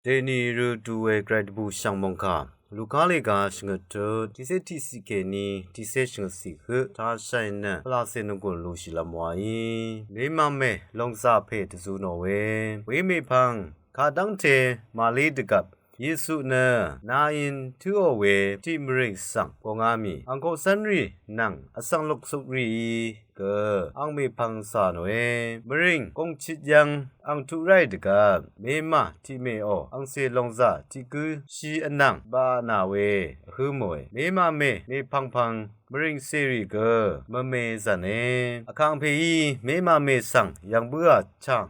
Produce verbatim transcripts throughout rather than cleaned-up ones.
Dèní rø du we gvray dvbù shv̀ng mòngkà Luka lèga shvngøt tut tiqcé tiqciq kèní tiqcé shvngøt ciq høq tashàì nø pvlacè nvgùn lushìlv́m wàí mèmàmè lòngzà pè dvzū nò we. Wemèpvng kadv́ngte màlí dvgvp Yesu nø nàyin tǿò we tiq mvrìng svng gùngá mì angkoqcv́nrì nvng vsvng luksuk rìí gø angmèpvng cà nòe. Mvrìng gùngchit yv́ng ang tuq ráì dvgvp mèmà tiqmèò angcè lòngzà tiq gǿshí vnvng baqà nà we vhǿ mòe. Mèmàmè mèpvngpvng mvrìng cèrì gø mvme zv̀ne. Vkàngpèí mèmàmè svng yv̀ng bǿà chàng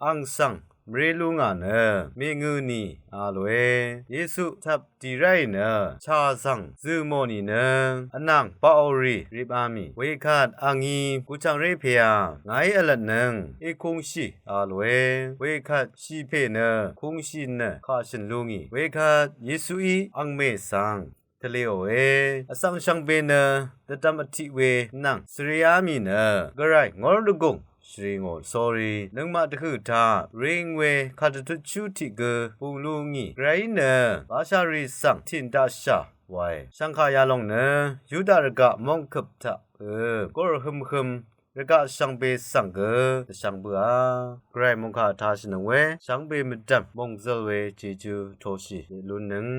ang svng mvré lú ngà nø mèngø̀ nì a lòe. Yesu tvp dì ráì nø chà svng zø̀ mò nìnø vnàng baqò rì ripá mì. Wekvt angí guchv̀ngré pèà ngàí vlvtnøng èkungshì a lòe. Wekvt shì pè nø kungshì nø kà shø̀n lú ngì. Wekvt Yesuí angmè svng tvlēòe. Vsvng shvngbe nø dvdvm vtiq we nvng svreá mì nø gvray ngór dvgùng shvri ngò sórí nøngmaq dvhø̀ taq ring we kàdvtutshú tiq gø bùng lú ngì. Gvrayí nø bashàrì svng tìn daqshà wae. Shv̀ngkà yalòng nø Yuda rvgaq mòngkøp taq ø gùr hømhøm rvgaq shvngbe svng gø dvshvng bǿà. Gvray mòngkà tashìnøng we shvngbe mvdv̀m mòngzøl we jejú toshì lúnnøng